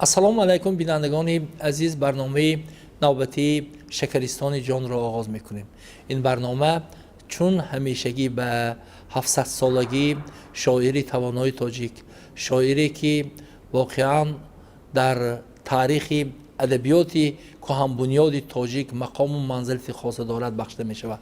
Ассалому алайкум, бинандагони азиз. Барномаи навбатии «Шакаристони ҷонро» оғоз мекунем. Ин барнома чун ҳамешагӣ ба 700-солагии шоири тавонои тоҷик, шоире ки воқеан дар таърихи адабиёти кӯҳанбунёди тоҷик мақому манзилати хоса дорад, бахшида мешавад.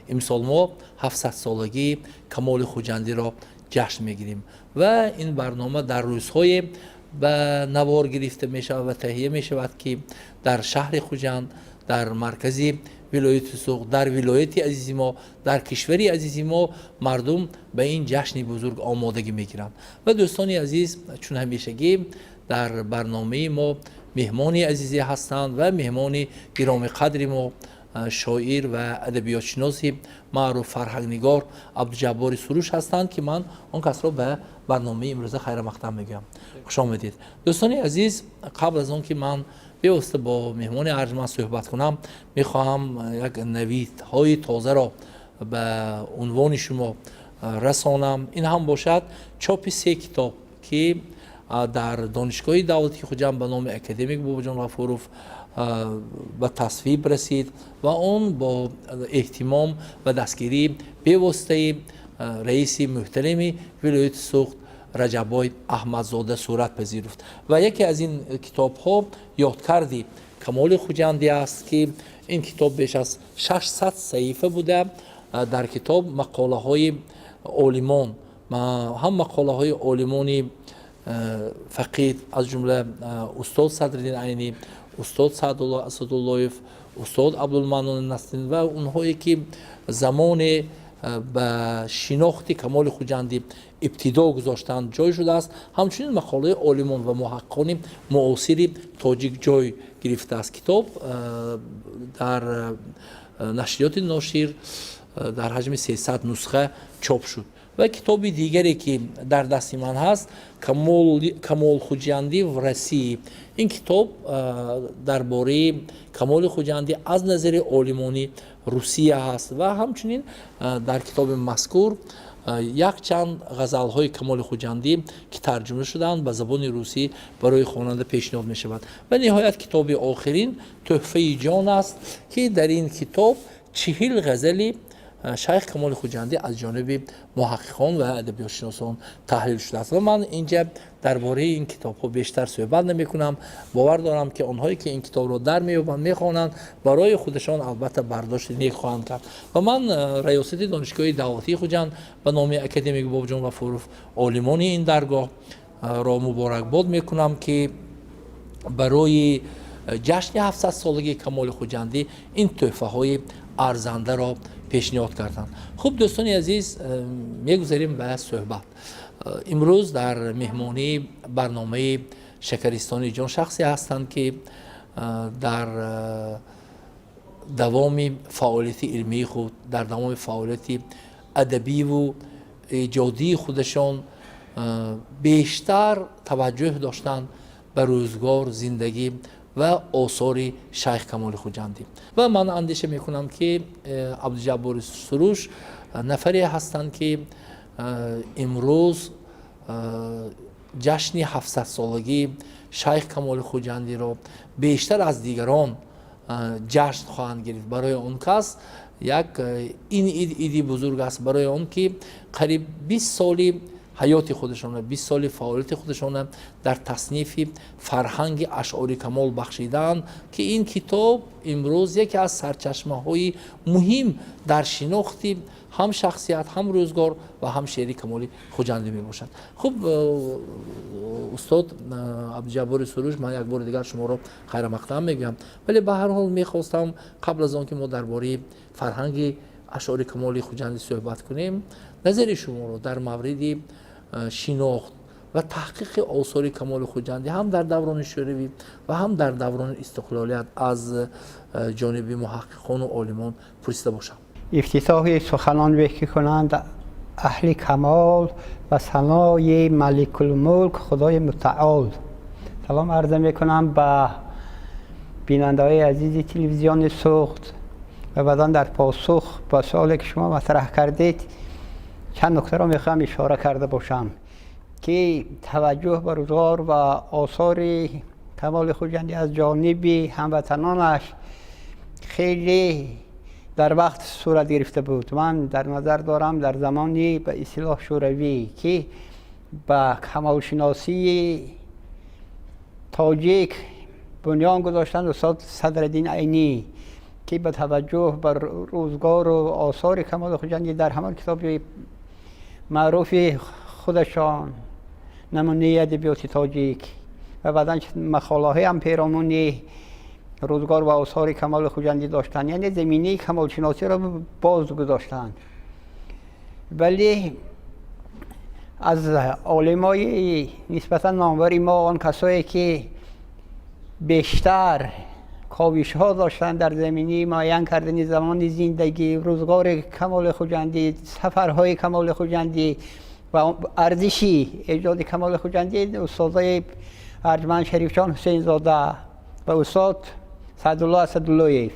Имсол мо 700-солагии Камоли Хуҷандиро ҷашн мегирем ва ин барнома дар рӯзҳое ба навор гирифта мешавад ва таҳия мешавад, ки дар шаҳри Хуҷанд, дар маркази вилояти Суғд, дар вилояти азизи мо, дар кишвари азизи мо мардум ба ин ҷашни бузург омодагӣ мегиранд. Ва дӯстони азиз, чун ҳамешагӣ дар барномаи мо меҳмони азизе ҳастанд ва меҳмони гиромиқадри мо шоир ва адабиётшиноси маъруф, фарҳангнигор Абдуҷаббори Суруш ҳастанд, ки ман он касро ба барномаи имрӯза хайрамақдам мегӯям. Хуш омадед, дӯстони азиз. Қабл аз он ки ман бевосита бо меҳмони арҷманд суҳбат кунам, мехоҳам як навидҳои тозаро ба унвони шумо расонам. Ин ҳам бошад чопи се китоб, ки дар Донишгоҳи давлатии Хуҷанд ба номи академик Бобоҷон Ғафуров ба тасвиб расид ва он бо эҳтимом ва дастгирии бевоситаи раиси муҳтарами вилояти Суғд Раҷаббой Аҳмадзода сурат пазируфт. Ва яке аз ин китобҳо «Ёдкарди Камоли Хуҷандӣ» аст, ки ин китоб беш аз 600 саҳифа буда, дар китоб мақолаҳои олимон, ҳам мақолаҳои олимони фақид, аз ҷумла устод Садриддин Айнӣ, устод Саъдулло Асадуллоев, устод Абдулманнон Насриддин ва онҳое ки замоне ба шинохти Камоли Хуҷандӣ ибтидо гузоштанд, ҷой шудааст. Ҳамчунин мақолаи олимон ва муҳаққиқони муосири тоҷик ҷой гирифтааст. Китоб дар нашриёти «Ношир» дар ҳаҷми 300 нусха чоп шуд. Ва китоби дигаре, ки дар дасти ман ҳаст, «Камол Хуҷандӣ в России». Ин китоб дар бораи Камоли Хуҷандӣ аз назари олимони Русия ҳаст ва ҳамчунин дар китоби мазкур якчанд ғазалҳои Камоли Хуҷандӣ, ки тарҷума шудаанд ба забони русӣ, барои хонанда пешниҳод мешавад. Ва ниҳоят, китоби охирин «Тӯҳфаи ҷон» аст, ки дар ин китоб 40 ғазали шайх Камоли Хуҷандӣ аз ҷониби муҳаққиқон ва адабиётшиносон таҳлил шудааст. Ва ман инҷа дар бораи ин китобҳо бештар суҳбат намекунам. Бовар дорам, ки онҳое ки ин китобро дар меёбанд, мехонанд, барои худашон албатта бардошти нек хоҳанд кард. Ва ман раёсати Донишгоҳи давлатии Хуҷанд ба номи академик Бобоҷон Ғафуров, олимони ин даргоҳро муборакбод мекунам, ки барои ҷашни 700-солагии Камоли Хуҷандӣ ин тӯҳфаҳои арзандаро пешниҳод карданд. Хуб, дӯстони азиз, мегузарем ба суҳбат. Имрӯз дар меҳмонии барномаи «Шакаристони ҷон» шахсе ҳастанд, ки дар давоми фаъолияти илмии худ, дар давоми фаъолияти адабиву эҷодии худашон бештар таваҷҷӯҳ доштанд ба рӯзгор, зиндагӣ ва осори шайх Камоли Хуҷандӣ. Ва ман андеша мекунам, ки Абдуҷаббори Суруш нафаре ҳастанд, ки имрӯз ҷашни 700-солагии шайх Камоли Хуҷандиро бештар аз дигарон ҷашн хоҳанд гирифт. Барои он кас як ин ид иди бузург аст, барои он ки қариб 20 соли ҳаёти худашона, 20 соли фаъолияти худашона дар таснифи фарҳанги ашъори Камол бахшидаанд, ки ин китоб имрӯз яке аз сарчашмаҳои муҳим дар шинохти ҳам шахсият, ҳам рӯзгор ва ҳам шеъри Камоли Хуҷандӣ мебошад. Хуб, устод Абдуҷаббори Суруш, ман як бори дигар шуморо хайрамақдам мегӯям, вале ба ҳар ҳол мехостам, қабл аз он ки мо дар бораи фарҳанги ашъори Камоли Хуҷандӣ суҳбат кунем, назари шуморо дар мавриди шинохт ва таҳқиқи осори Камоли Хуҷандӣ ҳам дар даврони Шӯравӣ ва ҳам дар даврони истиқлолият аз ҷониби муҳаққиқону олимон пурсида бошам. Ифтитоҳи суханон бе ки кунанд аҳли камол ва санои Маликулмулк Худои Мутаол. Салом арза мекунам ба бинандаҳои азизи телевизиони Суғд ва баъдан дар посух ба суоле, ки шумо матраҳ кардед, чанд нуктаро мехоҳам ишора карда бошам, ки таваҷҷӯҳ ба рӯзгор ва осори Камоли Хуҷандӣ аз ҷониби ҳамватанонаш хеле дар вақт сурат гирифта буд. Ман дар назар дорам дар замони ба истилоҳ Шӯравӣ, ки ба камолшиносии тоҷик бунён гузоштанд устод Садриддин Айнӣ, ки ба таваҷҷӯҳ ба рӯзгору осори Камоли Хуҷандӣ дар ҳамон китоби маъруфи худашон «Намунаи адабиёти тоҷик» ва баъдан мақолаҳое ҳам перомуни рӯзгор ва осори Камоли Хуҷандӣ доштанд, яъне заминаи камолшиносиро боз гузоштанд. Вале аз олимои нисбатан номвари мо, он касое ки бештар ковишҳо доштанд дар заминаи муайян кардани замони зиндагӣ, рӯзгори Камоли Хуҷандӣ, сафарҳои Камоли Хуҷандӣ ва арзиши эҷоди Камоли Хуҷандӣ, устодои арҷманд Шарифҷон Ҳусейнзода ва устод Саъдулло Асадуллоев,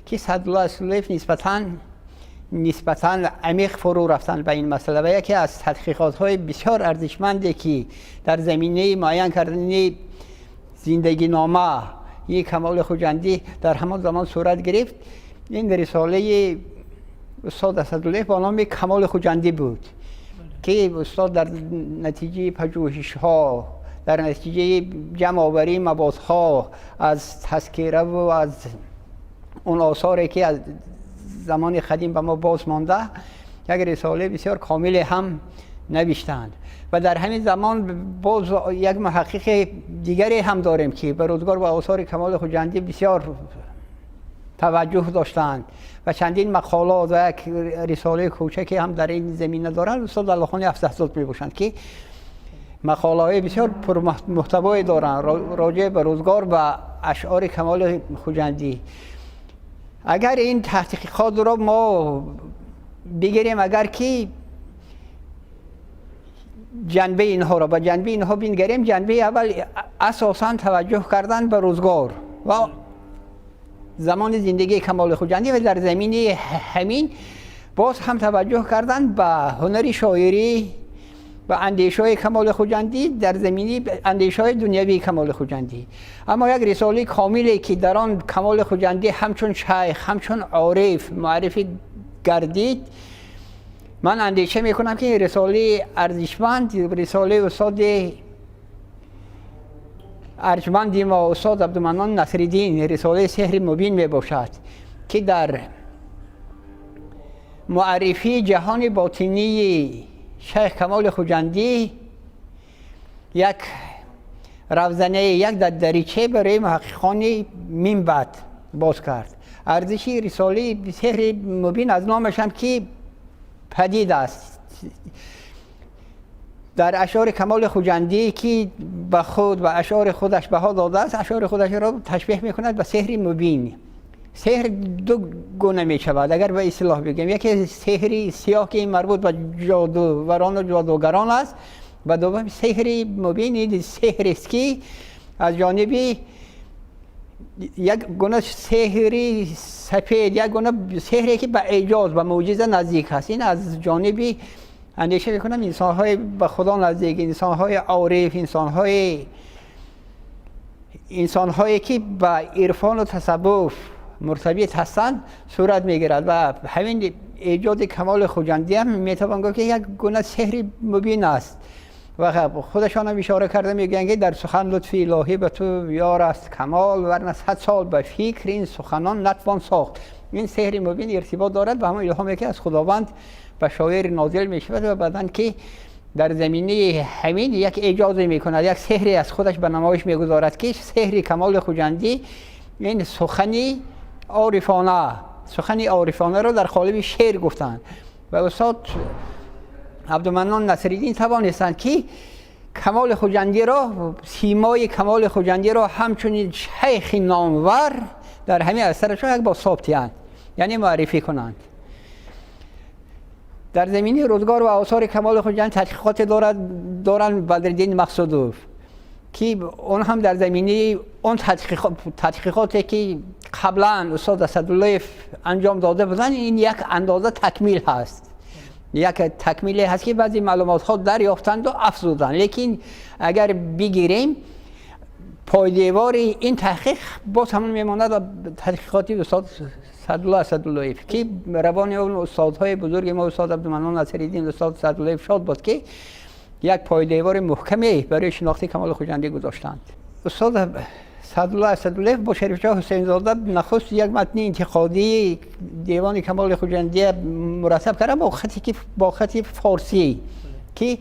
ки Саъдулло Асадуллоев нисбатан амиқ фурӯ рафтанд ба ин масъала ва яке аз тадқиқотҳои бисёр арзишманде, ки дар заминаи муайян кардани зиндагинома и Камоли Хуҷандӣ дар ҳамон замон сурат гирифт, ин рисолаи устод Асадуллоев бо номи «Камоли Хуҷандӣ» буд, ки устод дар натиҷаи пажӯҳишҳо, дар натиҷаи ҷамъоварии маводҳо аз тазкираву аз он осоре, ки аз замони қадим ба мо боз монда, як рисолаи бисёр комиле ҳам навиштанд. Ва дар ҳамин замон боз як муҳаққиқи дигаре ҳам дорем, ки ба рӯзгор ва осори Камоли Хуҷандӣ бисёр таваҷҷӯҳ доштанд ва чандин мақолот ва як рисолаи кӯчаке ҳам дар ин замина доранд. Устод Аллохони Афзалзод мебошанд, ки мақолаҳои бисёр пурмуҳтавое доранд роҷеъ ба рӯзгор ва ашъори Камоли Хуҷандӣ. Агар ин таҳқиқотро мо бигирем, агар ки ҷанбаи инҳоро ба ҷанбаи инҳо бингарем, ҷанбаи аввал асосан таваҷҷӯҳ кардан ба рӯзгор ва замони зиндагии Камоли Хуҷандӣ ва дар заминаи ҳамин боз ҳам таваҷҷӯҳ кардан ба ҳунари шоирӣ ва андешаҳои Камоли Хуҷандӣ дар заминаи андешаҳои дунявии Камоли Хуҷандӣ. Аммо як рисолаи комиле, ки дар он Камоли Хуҷандӣ ҳамчун шайх, ҳамчун ориф муаррифӣ гардид, ман андеша мекунам, ки ин рисолаи арзишманд рисолаи устоди арҷманди мо, устод Абдуманнон Насриддин, рисолаи «Сеҳри мубин» мебошад, ки дар муаррифии ҷаҳони ботинии шайх Камоли Хуҷандӣ як равзанае, як дариче барои муҳаққиқони минбаъд боз кард. Арзиши рисолаи «Сеҳри мубин» аз номашам ки падид аст. Дар ашъори Камоли Хуҷандӣ, ки ба худ ва ашъори худаш баҳо додааст, ашъори худашро ташбеҳ мекунад ба сеҳри мубин. Сеҳр ду гуна мешавад, агар ба истилоҳ бигӯем: яке сеҳри сиёҳ, ки ин марбут ба ҷодуварону ҷодугарон аст, ва дуввум сеҳри мубин, ин сеҳрест, ки аз ҷониби як гуна сеҳри сафед, як гуна сеҳре, ки ба эъҷоз, ба мӯъҷиза наздик аст, ин аз ҷониби, андеша мекунам, инсонҳои ба Худо наздик, инсонҳои ориф, инсонҳое ки ба ирфону тасаввуф муртабит ҳастанд, сурат мегирад. Ва ҳамин эҷоди Камоли Хуҷандӣ ҳам метавон гуфт, ки як гуна сеҳри мубин аст. Ва худашон ҳам ишора карда мегӯянд, ки дар сухан лутфи илоҳӣ ба ту ёр аст камол, варна 100 сол ба фикр ин суханон натвон сохт. Ин сеҳри мубин иртибот дорад ба ҳамон илҳоме, ки аз Худованд ба шоир нозил мешавад ва баъдан ки дар заминаи ҳамин як эҷозе мекунад, як сеҳре аз худаш ба намоиш мегузорад, ки сеҳри Камоли Хуҷандӣ ин сухани орифона, сухани орифонаро дар қолиби шеър гуфтанд. Ва устод Абдуманнон Насриддин тавонистанд, ки Камоли Хуҷандиро, симои Камоли Хуҷандиро ҳамчунин шайхи номвар дар ҳамин асарашон як бозтоб диҳанд, яъне муаррифӣ кунанд. Дар заминаи рӯзгор ва осори Камоли Хуҷанд таҳқиқоте доранд Бадриддин Мақсудов, ки он ҳам дар заминаи он тадқиқоте, ки қаблан устод Асадуллоев анҷом дода буданд, ин як андоза такмил ҳаст, як такмиле ҳаст, ки баъзе маълумотҳо дарёфтанду афзуданд. Лекин агар бигирем Пойдевори ин таҳқиқ боз ҳамон мемонад таҳқиқоти устод Саъдулло Асадуллоев, ки равони он устодҳои бузурги мо, устод Абдуманнон Насриддин, устод Саъдуллоев, шод буд, ки як пойдевори муҳкаме барои шинохти Камоли Хуҷандӣ гузоштанд. Устод Саъдулло Асадуллоев бо Шарифҷон Ҳусейнзода нахуст як матни интиқодии девони Камоли Хуҷандӣ мураттаб карданд бо хати форсӣ, ки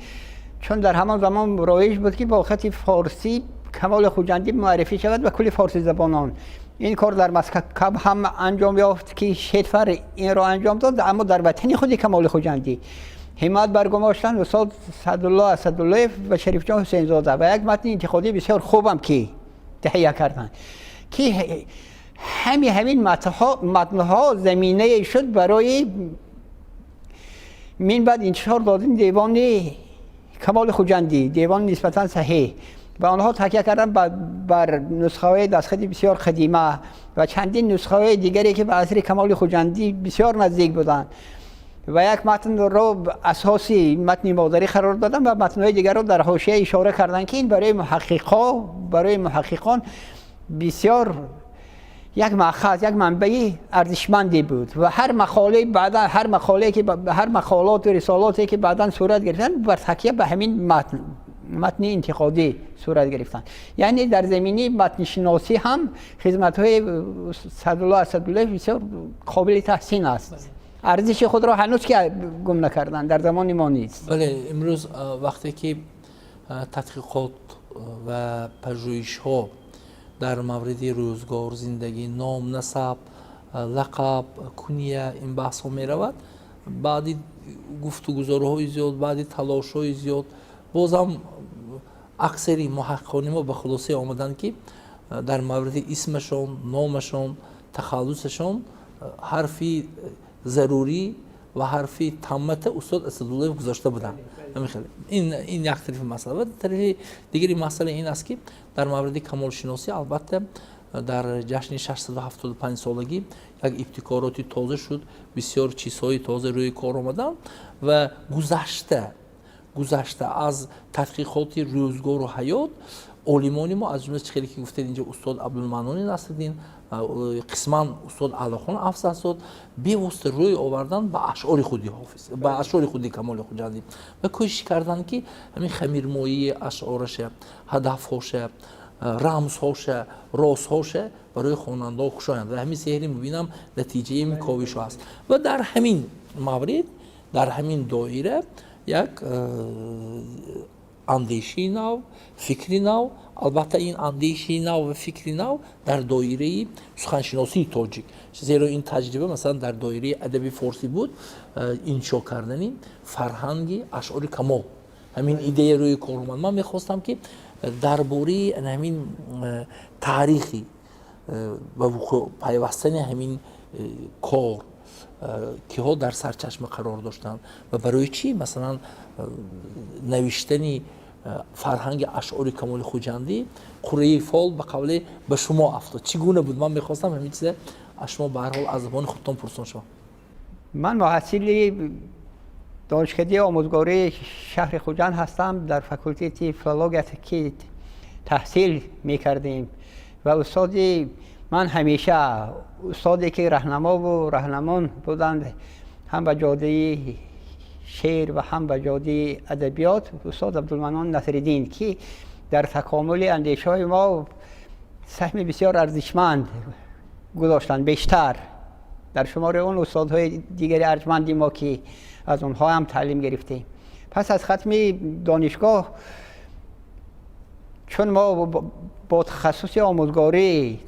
чун дар ҳамон замон роиҷ буд, ки бо хати форсӣ Камоли Хуҷандӣ муаррифӣ шавад ба кулли форсизабонон. Ин кор дар Москва ҳам анҷом ёфт, ки Шетфар инро анҷом дод, аммо дар ватани худи Камоли Хуҷандӣ ҳиммат баргумоштанд устод Саъдулло Асадуллоев ва Шарифҷон Ҳусейнзода ва як матни интиқодии бисёр хубам ки таҳия карданд, ки ҳамин матнҳо заминае шуд барои мин баъд интишор додем девони Камоли Хуҷандӣ, девони нисбатан саҳеҳ, ва онҳо такя карданд бар нусхаҳои дастхати бисёр қадима ва чандин нусхаҳои дигаре, ки ба асри Камоли Хуҷандӣ бисёр наздик буданд, ва як матнро асоси матни модарӣ қарор доданд ва матнҳои дигарро дар ҳошия ишора карданд, ки ин барои муҳаққиқон бисёр як маъхаз, як манбаи арзишманде буд. Ва ҳар мақолаи баъдан, ҳар мақолае ки ҳар мақолоту рисолоте ки баъдан сурат гирифтанд, бар такя ба ҳамин матни интиқодӣ сурат гирифтанд. Яъне дар заминаи матншиносӣ ҳам хизматҳои Саъдулло Асадуллоев бисёр қобили таҳсин аст. Арзиши худро ҳанӯз ки гум накарданд, дар замони мо низ. Бале, имрӯз вақте ки тадқиқот ва пажӯҳишҳо дар мавриди рӯзгор, зиндагӣ, ном, насаб, лақаб, куния ин баҳсҳо меравад, баъди гуфтугузорҳои зиёд, баъди талошҳои зиёд, бозам аксари муҳаққиқони мо ба хулосе омаданд, ки дар мавриди исмашон, номашон, тахаллусашон ҳарфи зарурӣ ва ҳарфи таммата устод Асадуллоев гузошта буданд. Ин як тарафи масъала. Ва тарафи дигари масъала ин аст, ки дар мавриди камолшиносӣ, албатта, дар ҷашни 675 солагӣ як ибтикороти тоза шуд, бисёр чизҳои тоза рӯи кор омаданд ва гузашта аз тадқиқоти рӯзгору ҳаёт, олимони мо, аз ҷумла, чӣ хеле ки гуфтед, инҷо устод Абдулманони Насриддин, қисман устод Аълохон Афзалзод, бевосита рӯй овардан ба ашъори худи Ҳофиз, ба ашъори худи Камоли Хуҷандӣ ва кӯшиш карданд, ки ҳамин хамирмоии ашъораша, ҳадафҳоша, рамзҳоша, розҳоша барои хонандаҳо кушоянд. Ва ҳамин сеҳри мубинам натиҷаи ин ковишҳо аст. Ва дар ҳамин маврид, дар ҳамин доира як андешаи нав, фикри нав, албатта, ин андешаи нав ва фикри нав дар доираи суханшиносии тоҷик, зеро ин таҷриба, масалан, дар доираи адаби форсӣ буд, иншо кардани фарҳанги ашъори Камол, ҳамин идея рӯи кор омад. Ман мехостам, ки дар бораи ҳамин таърихи ба вуқӯъ пайвастани ҳамин кор, киҳо дар сарчашма қарор доштанд ва барои чӣ, масалан, навиштани фарҳанги ашъори Камоли Хуҷандӣ қуръаи фол ба қавле ба шумо афтод, чӣ гуна буд? Ман мехостам ҳамин чиза аз шумо ба ҳар ҳол аз забони худтон пурсон шавам. Ман муҳассили донишкадаи омӯзгории шаҳри Хуҷанд ҳастам. Дар факултети филология ки таҳсил мекардем ва устоди ман ҳамеша, устоде ки раҳнамову раҳнамон буданд ҳам ба ҷодаи шеър ва ҳам ба ҷодаи адабиёт, устод Абдулманон Насриддин, ки дар такомули андешаҳои мо саҳми бисёр арзишманд гузоштанд, бештар дар шумори он устодҳои дигари арҷманди мо, ки аз онҳо ҳам таълим гирифтем. Пас аз хатми донишгоҳ, чун мо бо тахассуси омӯзгорӣ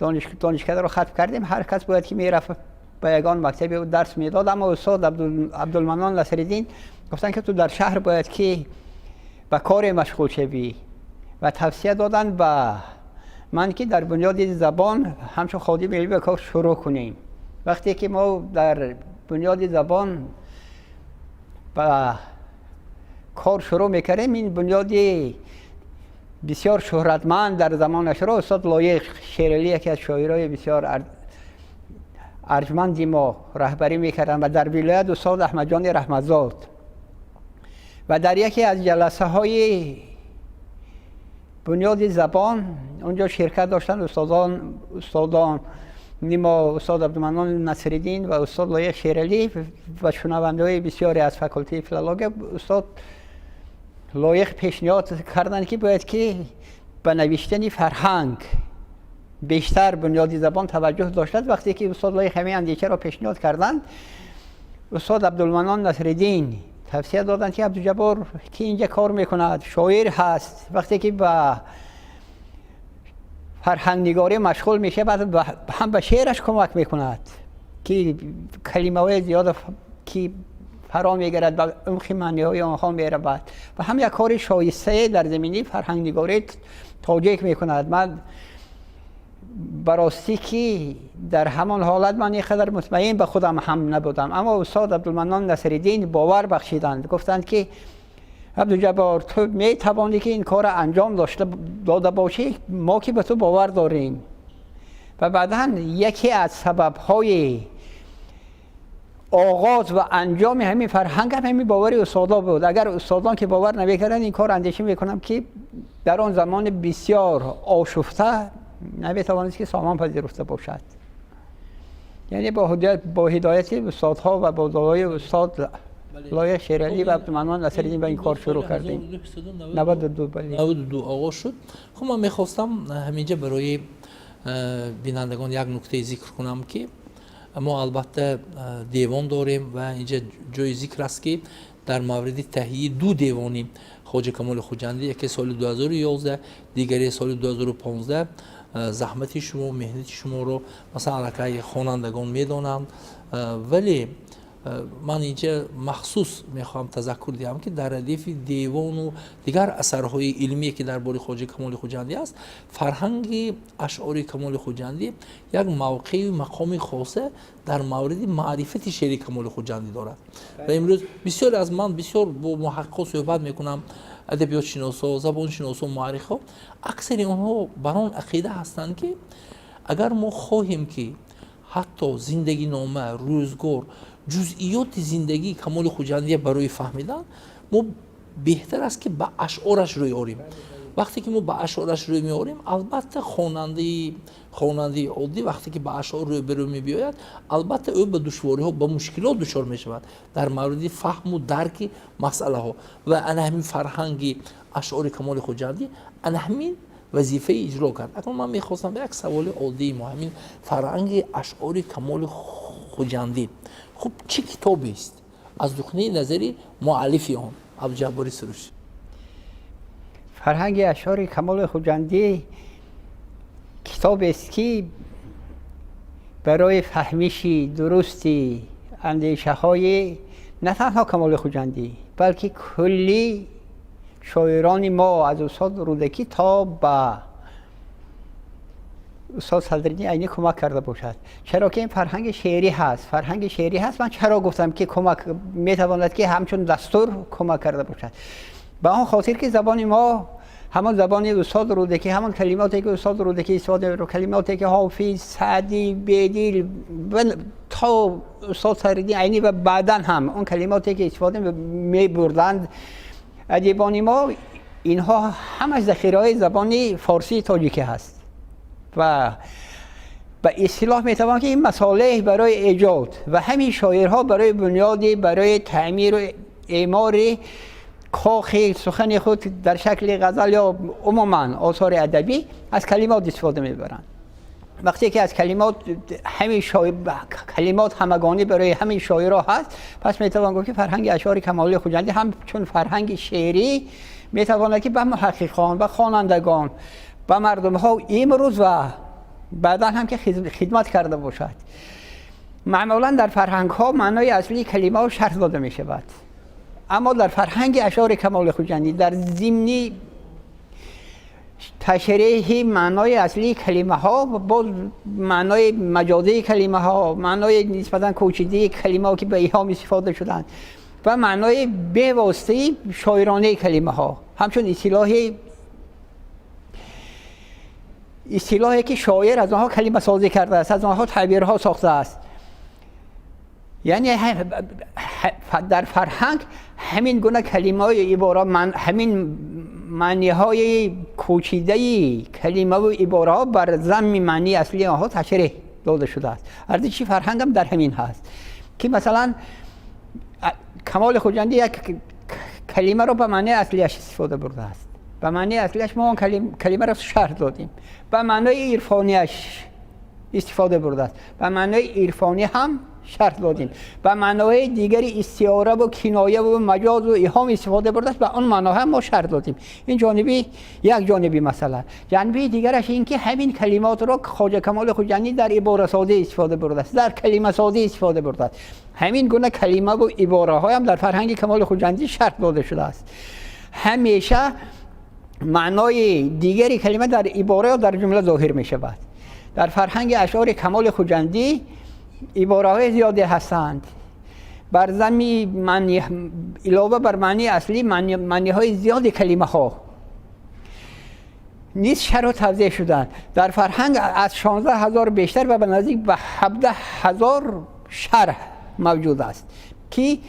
донишкадаро хатм кардем, ҳар кас бояд ки мерафт ба ягон мактаби дарс медод. Аммо устод Абдулманон Насриддин гуфтанд, ки ту дар шаҳр бояд ки ба коре машғул шавӣ, ва тавсия доданд ба ман, ки дар Бунёди забон ҳамчун ходими илмӣ ба кор шурӯъ кунем. Вақте ки мо дар Бунёди забон ба кор шурӯъ мекардем, ин бунёди бисёр шӯҳратманд дар замонашро устод Лоиқ Шералӣ, яке аз шоирои бисёр арҷманди мо, раҳбарӣ мекарданд ва дар вилоят устод Аҳмадҷони Раҳматзод. Ва дар яке аз ҷаласаҳои Бунёди забон онҷо ширкат доштанд устодон мо, устод Абдуманнон Насриддин ва устод Лоиқ Шералӣ ва шунавандаҳои бисёре аз факултети филология. Устод Лоиқ пешниҳод карданд, ки бояд ки ба навиштани фарҳанг бештар Бунёди забон таваҷҷӯҳ доштад. Вақте ки устод Лоиқ ҳамин андешаро пешниҳод карданд, устод Абдулманнон Насриддин тавсия доданд, ки Абдуҷаббор, ки инҷа кор мекунад, шоир ҳаст, вақте ки ба фарҳангнигорӣ машғул мешавад, ҳам ба шеъраш кӯмак мекунад, ки калимаҳои зиёд ки фаро мегирад, ба умқи маъниҳои онҳо меравад ва ҳам як кори шоистае дар заминаи фарҳангнигории тоҷик мекунад. Ман ба ростӣ ки дар ҳамон ҳолат ман ин қадар мутмаин ба худам ҳам набудам, аммо устод Абдулманнон Насриддин бовар бахшиданд, гуфтанд, ки Абдуҷаббор, ту метавонӣ ки ин корро анҷом дода бошӣ, мо ки ба ту бовар дорем. Ва баъдан яке аз сабабҳои оғоз ва анҷоми ҳамин фарҳанг ҳам ҳамин бовари устодо буд. Агар устодон ки бовар намекарданд, ин кор, андеша мекунам, ки дар он замони бисёр ошуфта наметавонист ки сомон пазируфта бошад. Яъне бо ҳидояти устодҳо ва бо дуои устод Лоиқ Шералӣ ва Абдуманнон Насриддин ба ин кор шурӯъ кардем. 92, 92 оғоз шуд. Хуб, ман мехостам ҳаминҷа барои бинандагон як нуктае зикр кунам, ки мо албатта девон дорем ва инҷа ҷои зикр аст, ки дар мавриди таҳияи ду девони Хоҷа Камоли Хуҷандӣ, яке соли 2011, дигаре соли 2015, заҳмати шумо, меҳнати шуморо, масалан, аллакай хонандагон медонанд. Вале ман инҷа махсус мехоҳам тазаккур диҳам, ки дар радифи девону дигар асарҳои илмие, ки дар бораи Хоҷа Камоли Хуҷандӣ аст, фарҳанги ашъори Камоли Хуҷандӣ як мавқею мақоми хоса дар мавриди маърифати шеъри Камоли Хуҷандӣ дорад. Ва имрӯз бисёре аз ман бисёр бо муҳаққиқо суҳбат мекунам, адабиётшиносо, забоншиносо, муаррихҳо, аксари онҳо бар он ақида ҳастанд, ки агар мо хоҳем, ки ҳатто зиндагинома, рӯзгор, ҷузъиёти зиндагии Камоли Хуҷандия барои фаҳмидан, мо беҳтар аст, ки ба ашъораш рӯй орем. Вақте ки мо ба ашъораш рӯй меорем, албатта, хонандаи оддӣ вақте ки ба ашъор рӯберӯ мебиёяд, албатта, ӯ ба душвориҳо, ба мушкилот дучор мешавад дар мавриди фаҳму дарки масъалаҳо. Ва ана ҳамин фарҳанги ашъори Камоли Хуҷандӣ ана ҳамин вазифаи иҷро кард. Акнун ман мехостам ба як саволи оддии мо: ҳамин фарҳанги ашъори Камоли Хуҷандӣ, хуб, чӣ китобест аз нуқтаи назари муаллифи он, Абдуҷаббори Суруш? Фарҳанги ашъори Камоли Хуҷандӣ китобест, ки барои фаҳмиши дурусти андешаҳои на танҳо Камоли Хуҷандӣ, балки кулли шоирони мо, аз устод Рӯдакӣ то ба устод Садриддин Айнӣ, кӯмак карда бошад. Чаро ки ин фарҳанги шеърӣ ҳаст, фарҳанги шеърӣ ҳаст. Ман чаро гуфтам, ки кӯмак метавонад, ки ҳамчун дастур кӯмак карда бошад? Ба он хотир, ки забони мо ҳамон забони устод Рӯдакӣ, ҳамон калимоте, ки устод Рӯдакӣ истифода мебарад, калимоте, ки Ҳофиз, Саъдӣ, Бедил то устод Садриддин Айнӣ ва баъдан ҳам он калимоте, ки истифода мебурданд адибони мо, инҳо ҳамаш захираҳои забони форсии тоҷикӣ ҳаст. Ва ба истилоҳ метавон, ки ин масолеҳ барои эҷод ва ҳамин шоирҳо барои бунёди, барои таъмиру эъмори кохи сухани худ дар шакли ғазал ё умуман осори адабӣ аз калимот истифода мебаранд. Вақте ки аз калимот ҳамин калимот ҳамагонӣ барои ҳамин шоирҳо ҳаст, пас метавон гуфт, ки фарҳанги ашъори Камоли Хуҷандӣ ҳам чун фарҳанги шеърӣ метавонад, ки ба муҳаққиқон, ба хонандагон, ба мардумҳо имрӯз ва баъдан ҳам ки хидмат карда бошад. Маъмулан дар фарҳангҳо маънои аслии калимаҳо шарҳ дода мешавад, аммо дар фарҳанги ашъори Камоли Хуҷандӣ дар зимни ташриҳи маънои аслии калимаҳо боз маънои маҷозии калимаҳо, маънои нисбатан кӯчидии калимаҳо, ки ба иҳом истифода шуданд, ва маънои бевоситаи шоиронаи калимаҳо, ҳамчун истилоҳе, ки шоир аз онҳо калимасозӣ кардааст, аз онҳо таъбирҳо сохтааст. Яъне дар фарҳанг ҳамин гуна калимаҳои ибора, ҳамин маъниҳои пӯчидаи калимаву ибораҳо бар замми маънии аслии онҳо ташреҳ дода шудааст. Арзиши фарҳангам дар ҳамин ҳаст, ки масалан Камоли Хуҷандӣ як калимаро ба маънии аслияш истифода бурдааст. Ба маънии аслияш мо он калимаро шарҳ додем. Ба маънои ирфонияш истифода бурдааст. Ба маънои ирфонӣ ҳам шарҳ додем. Ба маънои дигари истиораву кинояву маҷозу иҳом истифода бурдааст, ба он маъно ҳам мо шарҳ додем. Ин ҷониби як ҷониби масъала. Ҷанбаи дигараш ин ки ҳамин калимотро Хоҷа Камоли Хуҷандӣ дар иборасозӣ истифода бурдааст, дар калимасозӣ истифода бурдааст. Ҳамин гуна калимаву ибораҳоям дар фарҳанги Камоли Хуҷандӣ шарҳ дода шудааст. Ҳамеша маънои дигари калима дар ибора ё дар ҷумла зоҳир мешавад. Дар фарҳанги ашъори Камоли Хуҷандӣ ибораҳои зиёде ҳастанд. Бар замми маъни, илова бар маънии аслӣ, маъниҳои зиёди калимаҳо низ шарҳу тавзеҳ шуданд. Дар фарҳанг аз 16 000 бештар ва ба наздик ба 17 000 шарҳ мавҷуд аст, ки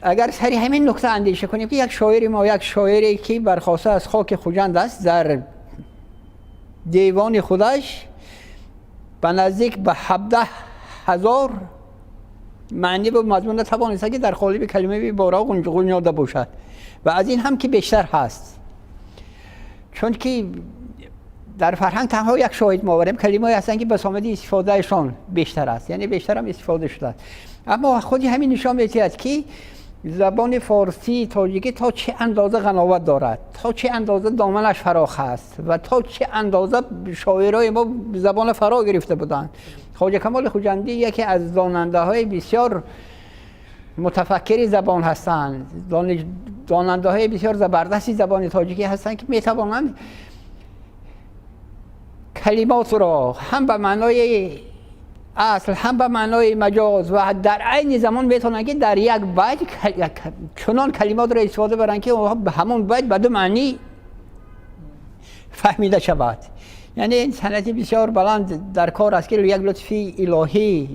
агар сари ҳамин нукта андеша кунем, ки як шоири мо, як шоире ки бархоста аз хоки Хуҷанд аст, дар девони худаш ба наздик ба 17 000 маънӣ ва мазмун тавониста, ки дар қолиби калимаи ибораҳо ғунҷода бошад, ва аз ин ҳам ки бештар ҳаст, чунки дар фарҳанг танҳо як шоҳид мо оварем, калимаҳое ҳастанд, ки басомади истифодаашон бештар аст, яъне бештар ҳам истифода шудааст. Аммо худи ҳамин нишон медиҳад, ки забони форсии тоҷикӣ то чӣ андоза ғановат дорад, то чӣ андоза доманаш фарох аст ва то чӣ андоза шоирои мо забона фаро гирифта буданд. Хоҷа Камоли Хуҷандӣ яке аз донандаҳои бисёр мутафаккири забон ҳастанд, донандаҳои бисёр забардасти забони тоҷикӣ ҳастанд, ки метавонанд калимотро ҳам ба маънои асл, ҳам ба маънои маҷоз ва дар айни замон метавонанд, ки дар як байт чунон калимотро истифода баранд, ки онҳо ба ҳамон байт ба ду маънӣ фаҳмида шавад. Яъне ин санъати бисёр баланд дар кор аст, ки як лутфи илоҳӣ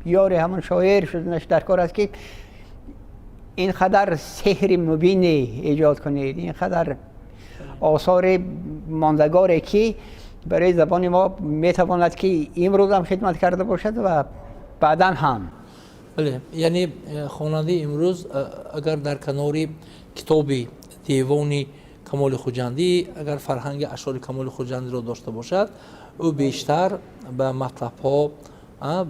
ёри ҳамон шоир шуданаш дар кор аст, ки ин қадар сеҳри мубине эҷод кунед, ин қадар осори мондагоре, ки барои забони мо метавонад, ки имрӯзам хидмат карда бошад ва баъдан ҳам. Бале, яъне хонандаи имрӯз агар дар канори китоби девони Камоли Хуҷандӣ агар фарҳанги ашъори Камоли Хуҷандиро дошта бошад, ӯ бештар ба матлабҳо,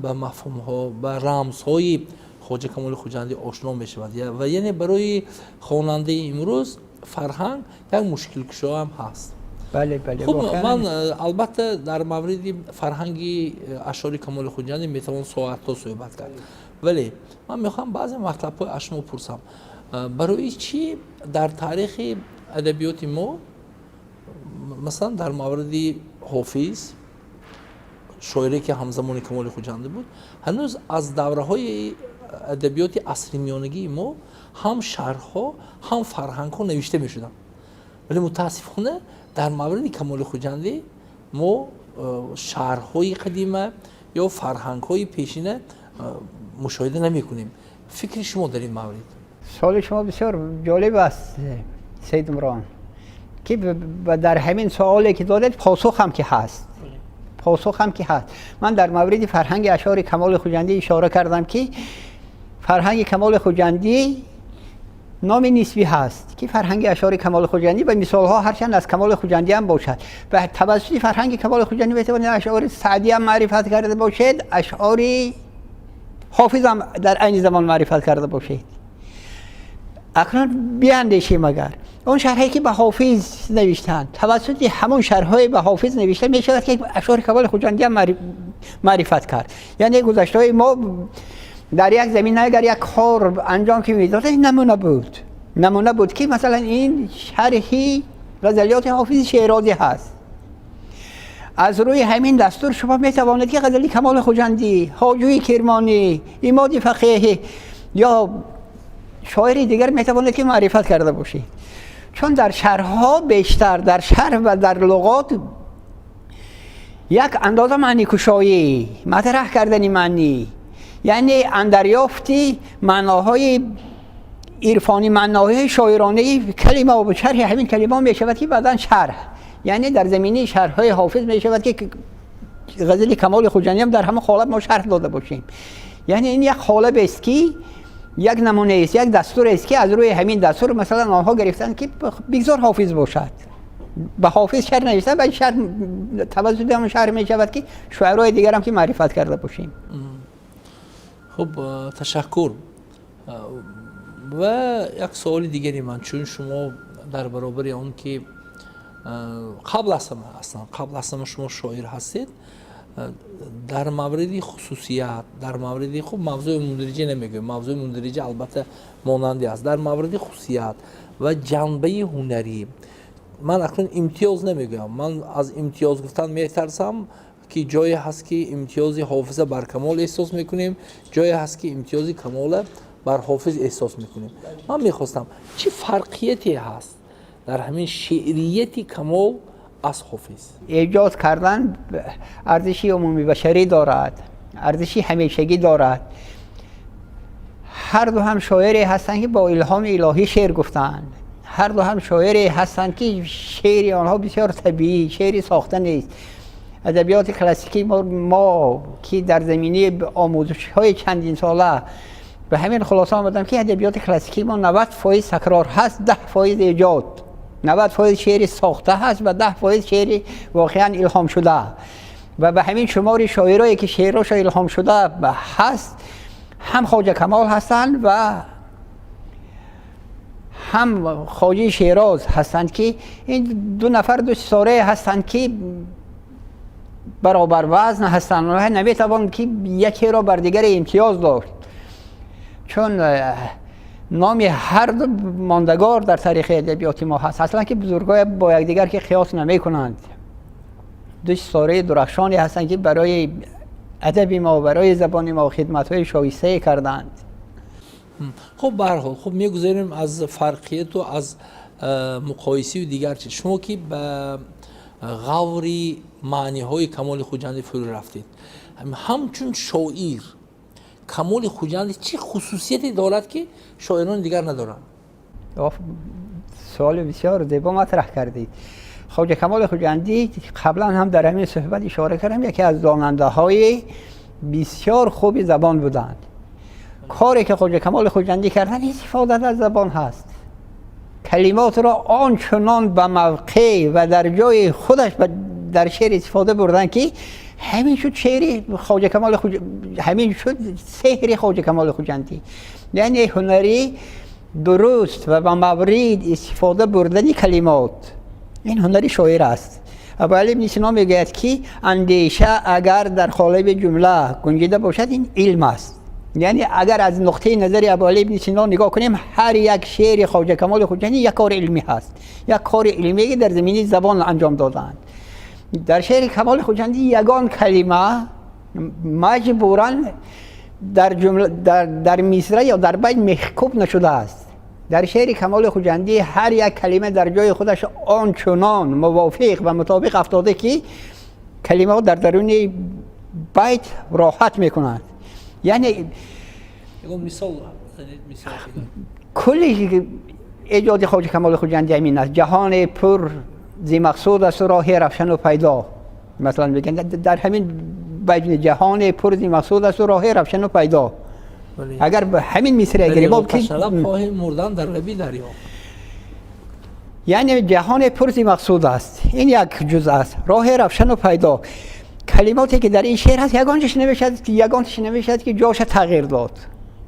ба мафҳумҳо, ба рамзҳои Хоҷа Камоли Хуҷандӣ ошно мешавад. Ва яъне барои хонандаи имрӯз фарҳанг як мушкилкушоам ҳаст. Бале. Хуб, ман албатта дар мавриди фарҳанги ашъори Камоли Хуҷандӣ метавон соатҳо суҳбат кард, вале ман мехоҳам баъзе матлабҳои аз шумо пурсам. Барои чӣ дар таърихи адабиёти мо, масалан, дар мавриди Ҳофиз, шоире ки ҳамзамони Камоли Хуҷандӣ буд, ҳанӯз аз давраҳои адабиёти асри миёнагии мо ҳам шарҳҳо, ҳам фарҳангҳо навишта мешуданд, вале мутаассифона дар мавриди Камоли Хуҷандӣ мо шарҳҳои қадима ё фарҳангҳои пешина мушоҳида намекунем? Фикри шумо дар ин маврид? Суоли шумо бисёр ҷолиб аст, Сайдумрон, ки дар ҳамин суоле ки додед, посух ҳам ки ҳаст, посух ҳам ки ҳаст. Ман дар мавриди фарҳанги ашъори Камоли Хуҷандӣ ишора кардам, ки фарҳанги Камоли Хуҷандӣ номи нисбӣ ҳаст, ки фарҳанги ашъори Камоли Хуҷандӣ ва мисолҳо ҳарчанд аз Камоли Хуҷандӣ ҳам бошад, ва тавассути фарҳанги Камоли Хуҷандӣ метавонед ашъори Саъдӣ ҳам маърифат карда бошед, ашъори Ҳофиз ҳам дар айни замон маърифат карда бошед. Акнун биандешем, агар он шарҳе ки ба Ҳофиз навиштанд, тавассути ҳамон шарҳҳое ба Ҳофиз навишта мешавад, ки ашъори Камоли Хуҷандӣ ҳам маърифат кард. Яъне гузаштаҳои мо дар як замина агар як кор анҷом ки медод, намуна буд, намуна буд, ки масалан ин шарҳи ғазалиёти Ҳофизи Шерозӣ ҳаст. Аз рӯи ҳамин дастур шумо метавонед, ки ғазали Камоли Хуҷандӣ, Ҳоҷуи Кирмонӣ, Имоди Фақеҳӣ ё шоири дигар метавонед, ки маърифат карда бошед, чун дар шарҳҳо бештар, дар шарҳ ва дар луғот як андоза маъникушоӣ, матраҳ кардани маънӣ, яъне андарёфти маъноҳои عرفانی معناهای شاعرانه کلمه و شرح همین کلمه می شود که بعداً شرح، یعنی در زمینه شرح های حافظ می شود که غزل کمال خوجندی هم در همه قالب ما شرح داده باشیم. یعنی این یک قالب است که یک نمونه است، یک دستور است که از روی همین دستور مثلا آنها گرفتن که بگذار حافظ باشد، به حافظ شرح نوشتن و شرح توسط هم شرح می شود که شعرهای دیگر هم که معرفت کرده باشیم. خب، تشکر. و یک سوال دیگری من، چون شما در برابر آن که قبل از همه، اصلا قبل از همه شما شاعر هستید، در مورد خصوصیت، در مورد خوب موضوع مندرجه نمیگویم، موضوع مندرجه البته مانندی است، در مورد خصوصیت و جنبه هنری من اکنون امتیاز نمیگویم. من از امتیاز گفتن میترسم که جایی هست که امتیاز حافظ بر کمال احساس میکنیم، جایی هست که امتیاز کمال بر حافظ احساس میکنیم. من میخواستم چه فرقیتی هست در همین شعریت کمال از حافظ؟ ایجاد کردن ارزشی عمومی بشری دارد، ارزشی همیشگی دارد. هر دو هم شاعری هستند که با الهام الهی شعر گفتند، هر دو هم شاعری هستند که شعر آنها بسیار طبیعی، شعری ساخته نیست. ادبیات کلاسیکی ما که در زمینه آموزش های چندین ساله به همین خلاصه آمدم که ادبیات کلاسیکی ما 90% تکرار هست، 10% ایجاد، 90% شعر ساخته هست و 10% شعر واقعا الهام شده. و به همین شمار شاعرایی که شعرش الهام شده هست، هم خواجه کمال هستند و هم خواجه شیراز هستند که این دو نفر دو ستاره هستند که برابر وزن هستند و نمیتوان که یکی را بر دیگر امتیاز داشت، چون نام هر دو ماندگار در تاریخ ادبیات ما هست. اصلا که بزرگای با یکدیگر که قیاس نمی کنند، دو ستاره درخشانی هستند که برای ادب ما و برای زبان ما خدمت های شایسته کردند. خب، به هر حال، خب، میگذاریم از فرقیت و از مقایسه و دیگر چیز. شما که به غور معنی های کمال خوجندی فرو رفتید، همچون شاعر کمال خوجندی چه خصوصیتی دارد که شاعران دیگر ندارند؟ سوال بسیار زیبا مطرح کردید. خواجه کمال خوجندی قبلا هم در همین صحبت اشاره کردم، یکی از داننده های بسیار خوب زبان بودند. کاری که خواجه کمال خوجندی کردن استفاده از زبان هست. کلمات را آنچنان به موقع و در جای خودش در شعر استفاده بردن که همین شد شعر خواجه کمال همین شد سحر خواجه کمال خوجندی. یعنی هنری درست و به مورد استفاده بردن کلمات، این هنری شاعر است. ابوعلی ابن سینا میگوید که اندیشه اگر در قالب جمله گنجیده باشد این علم است. یعنی اگر از نقطه نظر ابوعلی ابن سینا نگاه کنیم، هر یک شعر خواجه کمال خوجندی یک کار علمی هست، یک کار علمی که در زمینه زبان انجام دادند. در شعر کمال خوجندی یگان کلمه مجبورا در جمله در مصرع یا در بیت میخکوب نشده است. در شعر کمال خوجندی هر یک کلمه در جای خودش آنچنان موافق و مطابق افتاده که کلمه در درون بیت راحت میکنند. یعنی مثال کلی ایجاد خواجه کمال خوجندی همین است. جهان پر زی مقصود است و راه روشن و پیدا. مثلا بگن در همین بیت جهان پر زی مقصود است و راه روشن و پیدا. اگر به همین مصرع گیریم خواهیم مردن در لبی دریا، یعنی جهان پر زی مقصود است، این یک جزء است، راه روشن و پیدا. کلماتی که در این شعر هست یگانش نمیشد، یگانش نمیشد که جاش تغییر داد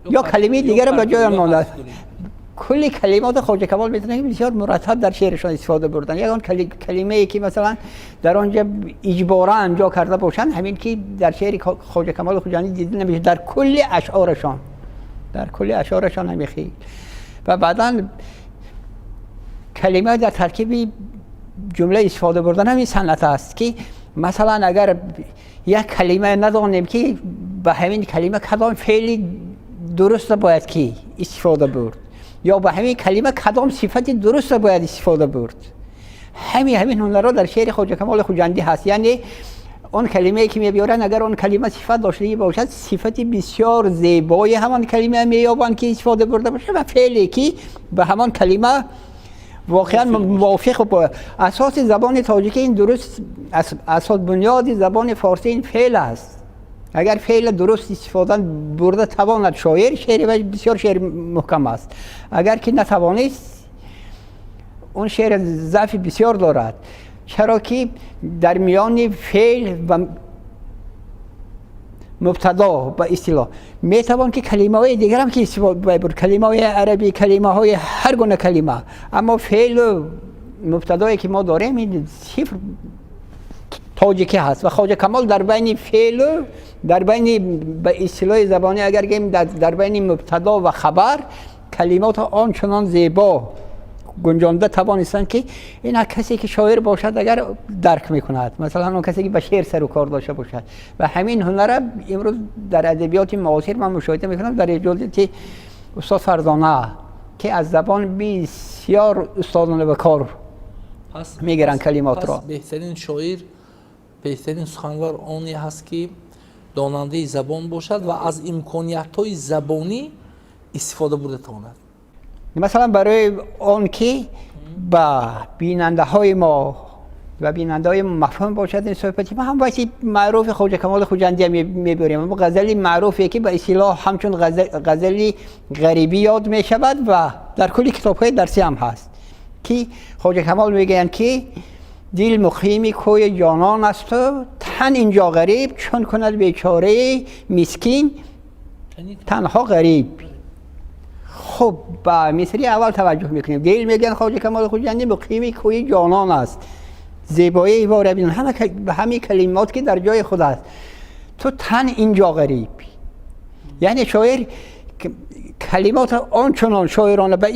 یا کلمه دیگر به جای آن ماند. کلی کلمات خواجه کمال میتونه بسیار مرتب در شعرشان استفاده بردن. یگان کلمه ای که مثلا در آنجا اجبارا جا کرده باشند، همین که در شعر خواجه کمال خوجندی دیده نمیشه، در کل اشعارشان، در کل اشعارشان همین خیلی. و بعدا کلمه در ترکیب جمله استفاده بردن همین صنعت است که مثلا اگر یک کلمه ندانیم که به همین کلمه کدام فعل درست باید که استفاده برد، یا به همین کلمه کدام صفت درست باید استفاده برد، همین هنرها در شعر خواجه کمال خوجندی هست. یعنی Он калимае ки мебиёранд, агар он калима сифат доштагӣ бошад, сифати бисёр зебои ҳамон калима меёбанд, ки истифода бурда бошад, ва феъле ки ба ҳамон калима воқеан мувофиқ. Асоси забони тоҷикӣ ин дуруст, асос, бунёди забони форсӣ ин феъл аст. Агар феъл дуруст истифода бурда тавонад шоир, шеъри вай бисёр шеъри муҳкам аст. Агар ки натавонист, он шеър заъфи бисёр дорад, чаро ки дар миёни феъл ва мубтадо, ба истилоҳ, метавон ки калимаҳои дигарам ки истифода бурд, калимаҳои арабӣ, калимаҳои ҳар гуна калима, аммо феълу мубтадое ки мо дорем, ин сирф тоҷикӣ ҳаст. Ва Хоҷа Камол дар байни феълу, дар байни, ба истилоҳи забонӣ агар гӯем, дар байни мубтадо ва хабар калимотро он чунон зебо гунҷонда тавонистанд, ки ин касе ки шоир бошад, агар дарк мекунад, масалан, он касе ки ба шеър сару кор дошта бошад. Ва ҳамин ҳунара имрӯз дар адабиёти муосир ман мушоҳида мекунам дар эҷодияти устод Фарзона, ки аз забон бисёр устодона ба кор мегиранд калимотро. Беҳтарин шоир, беҳтарин суханвар оне ҳаст, ки донандаи забон бошад ва аз имкониятҳои забонӣ истифода бурда тавонад. Масалан, барои он ки ба бинандаҳои мо ва бинандаҳои мафҳум бошад ин суҳбати ма, ҳам байти маъруфи Хоҷа Камоли Хуҷандия мебарем, ғазали маъруфе ки ба истилоҳ ҳамчун ғазали ғарибӣ ёд мешавад ва дар кулли китобҳои дарсӣ ҳам ҳаст, ки Хоҷа Камол мегӯянд, ки дил муқими кӯи ҷонон асту тан инҷо ғариб, чун кунад бечораи мискин танҳо ғариб. Хуб, ба мисраи аввал таваҷҷӯҳ мекунем. Дил, мегӯянд Хоҷа Камоли Хуҷандӣ, муқими кӯи ҷонон аст. Зебоии ибора бин, ҳамаи калимот ки дар ҷои худ аст. Ту тан инҷо ғариб, яъне шоир калимот он чунон шоирона, ба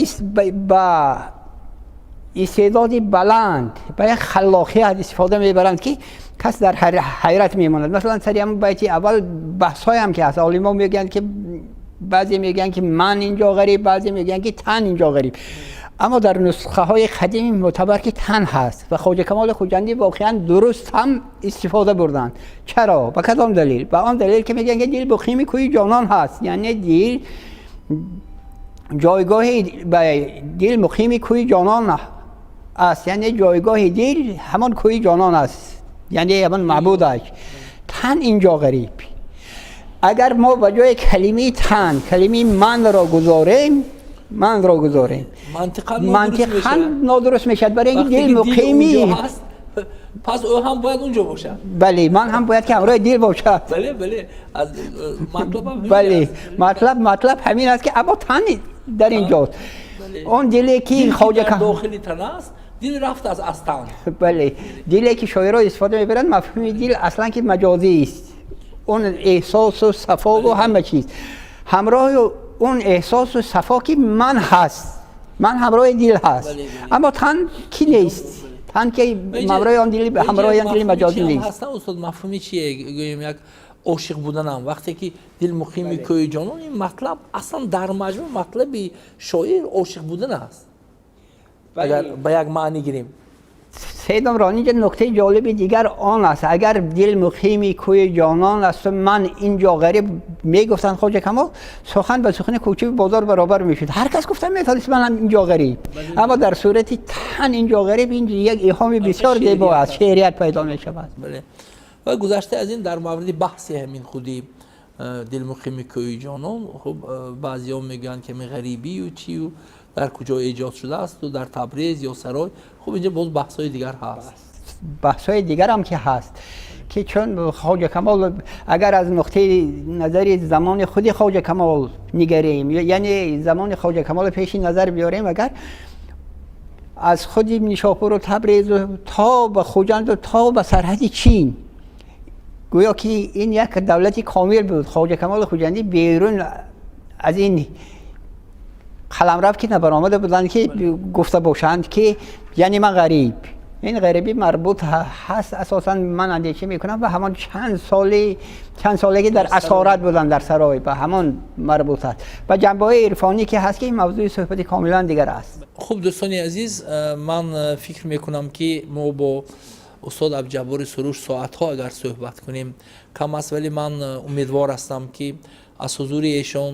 истеъдоди баланд, ба як халлоқият истифода мебаранд, ки кас дар ҳайрат мемонад. Масалан, сари ҳамон байти аввал баҳсҳоям ки ҳаст, олимо мегӯянд, ки баъзе мегӯянд, ки ман инҷо ғариб, баъзе мегӯянд, ки тан инҷо ғариб. Аммо дар нусхаҳои қадими мӯътабар ки тан ҳаст ва Хоҷа Камоли Хуҷандӣ воқеан дуруст ҳам истифода бурданд. Чаро? Ба кадом далел? Ба он далел ки мегӯянд, ки дил муқими кӯи ҷонон ҳаст, яъне дил ҷойгоҳи, дил муқими кӯи ҷонон аст, яъне ҷойгоҳи дил ҳамон кӯи ҷонон аст, яъне ҳамон маъбудаш. Тан инҷо ғариб, агар мо ба ҷои калимаи тан калимаи манро гузорем, манро гузорем, мантиқан нодуруст мешавад, барои ин дил муқими пас ӯ ҳам бояд унҷо бошад. Бале, ман ҳам бояд ки ҳамроҳи дил бошад. Бале, бале, матлаб ҳамин аст, ки аммо тан дар инҷост, он диле ки Хоҷа дохили тан аст, дил рафт аз тан. Бале, диле ки шоиро истифода мебаранд, мафҳуми дил аслан ки маҷозӣ аст, он эҳсосу сафову ҳама чиз ҳамроҳи он эҳсосу сафо, ки ман ҳаст, ман ҳамроҳи дил ҳаст, аммо тан ки нест, тан ки ҳамроҳи он дил, ҳамроҳи он дили маҷозӣ нест. Устод, мафҳуми чие? Гӯем, як ошиқ буданам, вақте ки дил муқими кӯи ҷонон, ин матлаб аслан дар маҷмӯъ матлаби шоир ошиқ будан аст, агар ба як маънӣ гирем. Сейдомрон, инҷа нуктаи ҷолиби дигар он аст: агар дил муқими кӯи ҷонон асту ман инҷо ғариб мегуфтанд Хоҷа Камол, сухан ба сухани кӯчаи бозор баробар мешуд, ҳар кас гуфта метавонист манам инҷо ғариб. Аммо дар сурати тан инҷо ғариб, инҷа як иҳоми бисёр зебо аст, шеърият пайдо мешавад. Ва гузашта аз ин, дар мавриди баҳси ҳамин худи дил муқими кӯи ҷонон, хуб, баъзеҳо мегӯянд, ки ҳамин ғарибию чию дар куҷо эҷод шудаасту, дар Табрез ё Сарой. Хуб, инҷа боз баҳсҳои дигар ҳаст. Баҳсҳои дигарам ки ҳаст, ки чун Хоҷа Камол, агар аз нуқтаи назари замони худи Хоҷа Камол нигарем, яъне замони Хоҷа Камол пеши назар биёрем, агар аз худи Нишопуру Табрезу то ба Хуҷанду то ба сарҳади Чин, гӯё ки ин як давлати комил буд. Хоҷа Камоли Хуҷандӣ берун аз ин қаламрав ки набаромада буданд, ки гуфта бошанд, ки яъне ман ғариб. Ин ғарибӣ марбут ҳаст асосан, ман андеша мекунам, ба ҳамон чанд соле ки дар асорат буданд дар сарой, ба ҳамон марбут аст, ба ҷанбаҳои ирфонӣ ки ҳаст, ки ин мавзӯи суҳбати комилан дигар аст. Хуб, дӯстони азиз, ман фикр мекунам, ки мо бо Устод Абдуҷаббори Суруш соатҳо агар суҳбат кунем, кам аст, вале ман умедвор ҳастам, ки аз ҳузури эшон,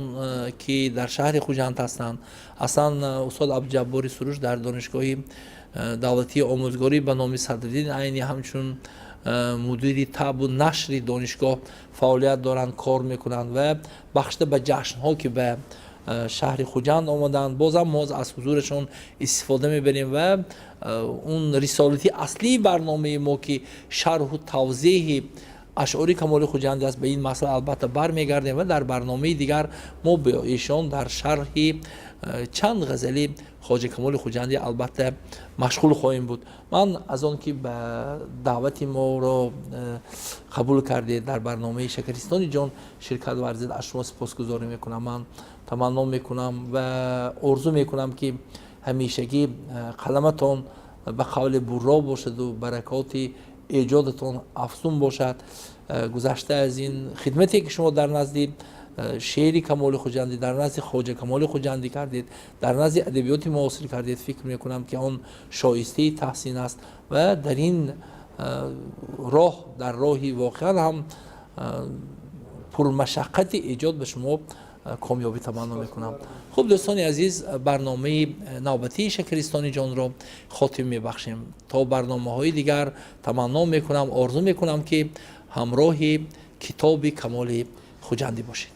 ки дар шаҳри Хуҷанд ҳастанд. Аслан устод Абдуҷаббори Суруш дар Донишгоҳи давлатии омӯзгорӣ ба номи Садриддин Айнӣ ҳамчун мудири табъу нашри донишгоҳ фаъолият доранд, кор мекунанд ва бахшида ба ҷашнҳо, ки ба шаҳри Хуҷанд омаданд, бозам мо аз ҳузурашон истифода мебарем ва он рисолати аслии барномаи мо, ки шарҳу тавзеҳи ашъори Камоли Хуҷандӣ аст, ба ин масъала албатта бармегардем ва дар барномаи дигар мо бо эшон дар шарҳи чанд ғазали Хоҷа Камоли Хуҷандӣ албатта машғул хоҳем буд. Ман аз он ки ба даъвати моро қабул кардед, дар барномаи Шакаристони ҷон ширкат варзид, аз шумо сипосгузорӣ мекунам. Ман таманно мекунам ва орзу мекунам, ки ҳамешагӣ қаламатон ба қавли бурро бошаду баракоти эҷодатон афзун бошад. Гузашта аз ин, хидмате ки шумо дар назди шеъри Камоли Хуҷандӣ, дар назди Хоҷа Камоли Хуҷандӣ кардед, дар назди адабиёти муосир кардед, фикр мекунам, ки он шоистаи таҳсин аст ва дар ин роҳ, дар роҳи воқеан ҳам пурмашаққати эҷод ба шумо комёбӣ таманно мекунам. Хуб, дӯстони азиз, барномаи навбатии Шакаристони ҷонро хотим мебахшем. То барномаҳои дигар таманно мекунам, орзу мекунам, ки ҳамроҳи китоби Камоли Хуҷандӣ бошед.